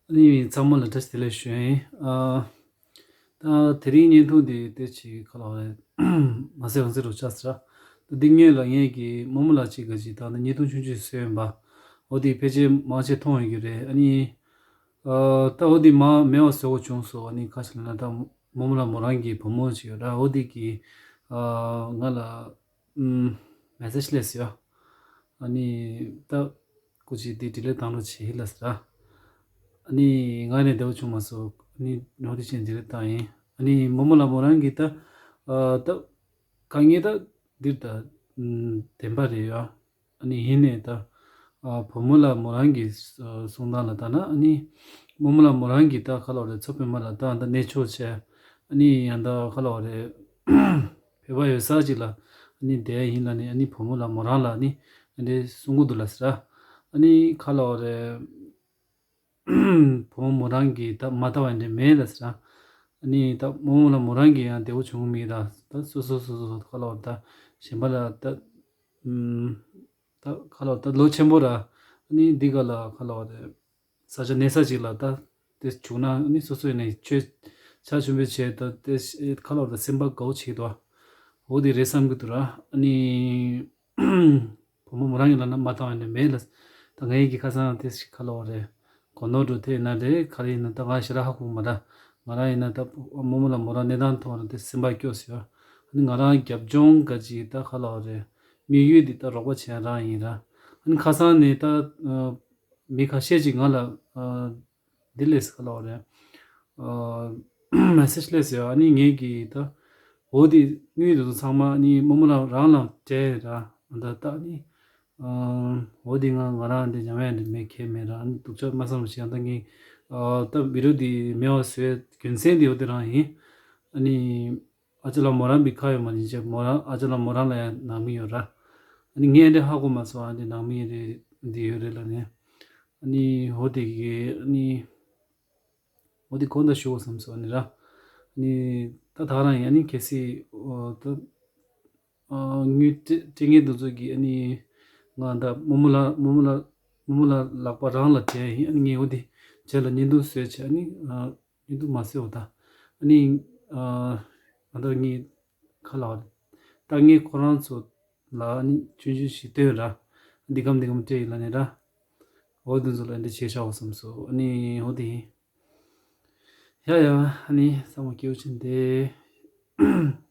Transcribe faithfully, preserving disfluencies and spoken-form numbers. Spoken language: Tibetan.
ཨ་ནི་ཚང་མ་ལ་བཀྲ་ཤིས་བདེ་ལེགས་ཞུ་ཡིན། ཨ། ད་དེ་རིང་བརྙན་ཐུང་འདི་དེ་ཅིག་ག་ལབ་རེད། མ་ཟེར་བ་ཟེར་རོ་ཆགས་ཟེར། ད་འདི་སྔོན་ལ་ངས་ཀྱི་རྨོ་མོ་ལགས་ཅིག་ག་ཅིག་ད་ནི་བརྙན་ཐུང་ཆུང་ཆུང་བཟོས་ཡིན་པ། འོ་དེ་ཕལ་ཆེར་མང་ཆེ་མཐོང་ཡོད་ཀྱི་རེད། ཨ་ནི། ཨ། ད་འོ་དེ་མ་མེད་པ་བཟོ་དགོས་བྱུང་སོང་། ཨ་ནི་ཁ་ཤས་ལ་ན་ད་རྨོ་མོ་ལགས་མོ་རང་གི་བུ་མོ་ཅིག་ཡོད་ར། འོ་དེ་གི། ཨ། ང་ལ། ཨུམ། མེ་སེ་ཇི་སླེབས་ཡོད། ཨ་ནི་ད་སྐུ་མཁྱེན་འདི་ཌི་ལིཊ་བཏང་རོགས་བྱེད་ལབ་ཟེར། ཨ་ནི་ང་ནས་བདེ་པོ་བྱུང་མ་སོང་། ཨ་ནི་ནོར་འདི་ཕྱིན་ཌི་ལིཊ་བཏང་ཡིན། ཨ་ནི་རྨོ་མོ་ལགས་མོ་རང་གིས་ད། ཨ། ད་དཀའ་ངལ་ད་འདིར་ད། ཨུམ། བདེན་པ་རེད་ཡ། ཨ་ནི་ཡིན་ནའི་ད། ཨ། བུ་མོ་ལགས་མོ་རང་གི། ཨ། གསུང་སྟངས་ལ་ལྟ་ན། ཨ་ནི་རྨོ་མོ་ལགས་མོ་རང་གིས་ད་ག་ལབ་རེད། མཚོ་པདྨ་ལ་ད་ད་གནས་མཆོག་བྱས། ཨ་ནི་ཡང་ད་ག་ལབ་རེད། བོད་པ་ཡོད་ས་ཅིག་ལ་ཨ་ནི་བསྡད་ཡིན་ལབ་ནས། ཨ་ནི་བུ་མོ་ལགས་མོ་རང་ལ་ཨ་ནི་འདི་གསུང་གི་འདུག་ལབ་ཟེར། ཨ་ནི་ག་ལབ་རེད། བུ་མོ་མོ་རང་གིས་ད་མ་ལྟ་བ་འདྲ་མེད་ལབ་ཟེར། ཨ་ནི་ད་རྨོ་མོ་ལགས་མོ་རང་གིས་ཡང་བདེ་པོ་བྱུང་མེད་ར། ད་སོ་སོ་སོ་སོ་ག་ལབ་རེད། ད་གཞན་པ་ལ་ད། ཨུམ། ད་ག་ལབ་རེད། ད་ལོ་ཆེན་པོ་ར། ཨ་ནི་འདི་ག་ལ་ག་ལབ་རེད། ས་ཆ་གནས་ས་ཅིག་ལ་ད་དེ་བྱུང་ན་ཨ་ནི་སོ་སོ་ཡིན་ནའི་ཆོས་ཆ་ཆུང་པོ་བྱས། ད་དེ་ག་ལབ་རེད། སེམས་པ་དགའ་པོ་བྱེད་འདུག་འོ་དེ་རེད་བསམ་གྱི་འདུག་ར། ཨ་ནི་བུ་མོ་མོ་རང་གི་ལབ་ན་མ་བཏང་བ་ནི་མེད་ལ། ད་ངའི་གི་ཁ་སང་དེ་ཞིག་ག་ལབ་རེད། གོ་ནོར་འགྲོ་དེ་ཡིན་ན་རེད། ག་རེ་ཡིན་ན་ད་ང་ཞེ་དྲག་ཧ་གོ་མ་ར། ང་རང་ཡིན་ན་ད་རྨོ་མོ་ལགས་མོ་རང་གནས་སྟངས་ཐོག་ནས་དེ་སེམས་པ་སྐྱོ་ཟེར། ཨ་ནི་ང་རང་རྒྱབ་ལྗོངས་ག་ཅིག་ད་ག་ལབ་རེད། དམིགས་ཡུལ་འདི་ད་རོགས་པ་བྱེད་ཡ་རང་ཡིན་ར། ཨ་ནི་ཁ་སང་ནས་ད། ཨ། མི་ཁ་ཤས་ཅིག་ང་ལ། ཨ། འདི་སླེབས་ཟེར། ག་ལབ་རེད། ཨ། མེ་སེ་ཇི་སླེབས་ཟེར། ཨ་ནི་ངས་ཀྱིས་ད་འོ་དེ་དངུལ་དེ་ཚོ་ཚང་མ་ཨ་ནི་རྨོ་མོ་ལགས་རང་ལ་སྤྲད་ར། ད་ད་ཨ་ནི། ཨ། འོ་དེ་ང་ང་རང་འདི་ཉམས་ཡ་འདི་མེད་ཁེལ་མེད་ར། ཨ་ནི་སྡུག་ཅག་མ་བསམ་བཞིན་ད་ངས། ཨ། ད་བི་ཌི་ཡོ་འདི་མེད་པ་བཟོས་རྒྱུ་མཚན་འདི་འོ་དེ་རང་ཡིན། ཨ་ནི། ཨ་ཅག་ལགས་མོ་རང་གི་ཁ་ཡོད་མ་ཡིན་ཅེས་མོ་རང་ཨ་ཅག་ལགས་མོ་རང་ལ་ཡང་ནང་མི་ཡོད་ར། ཨ་ནི་ངས་འདི་ཧ་གོ་མ་སོང་། ཨ་འདི་ནང་མི་རེད། འདི་ཡོད་རེད་ལབ་ནས། ཨ་ནི་འོ་དེ་གི་ཨ་ནི་འོ་དེ་གོང་དུ་ཞུ་དགོས་བསམ་སོང་། ཨ་ནི་ར། ཨ་ནི་ད་ད་རང་ཡིན། ཨ་ནི་གལ་སྲིད་འོ་ད། ཨ། དངུལ་སྤྲད་སྤྲད་མཁན་དེ་ཚོ་གིས་ཨ་ནི་ང་ད་རྨོ་མོ་ལགས་རྨོ་མོ་ལགས་རྨོ་མོ་ལགས་ལག་པ་རང་ལ་སྤྲད་ཡིན། ཨ་ནི་ངས་འོ་དེ་རྗེས་ལ་བརྙན་ཐུང་བཟོས་བྱས། ཨ་ནི། ཨ། བརྙན་ཐུང་མ་བཟོས་འོ་ད། ཨ་ནི། ཨ། ང་ད་ངས་ག་ལབ་རེད། ད་ངས་ཁོ་རང་ཚོ་ལ་ཨ་ནི་ཆུང་ཆུང་ཞིག་སྟོན་ར། འདི་གམ་འདི་གམ་སྤྲད་ཡིན་ལབ་ནས་ར། འོ་དེ་ཚོ་ལ་འདི་བྱས་བཞག་འོ་བསམ་སོང་། ཨ་ནི་འོ་དེ་ཡིན། ཡ་ཡ། ཨ་ནི་ཚང་མ་སྐྱིད་པོ་བྱེད་དེ།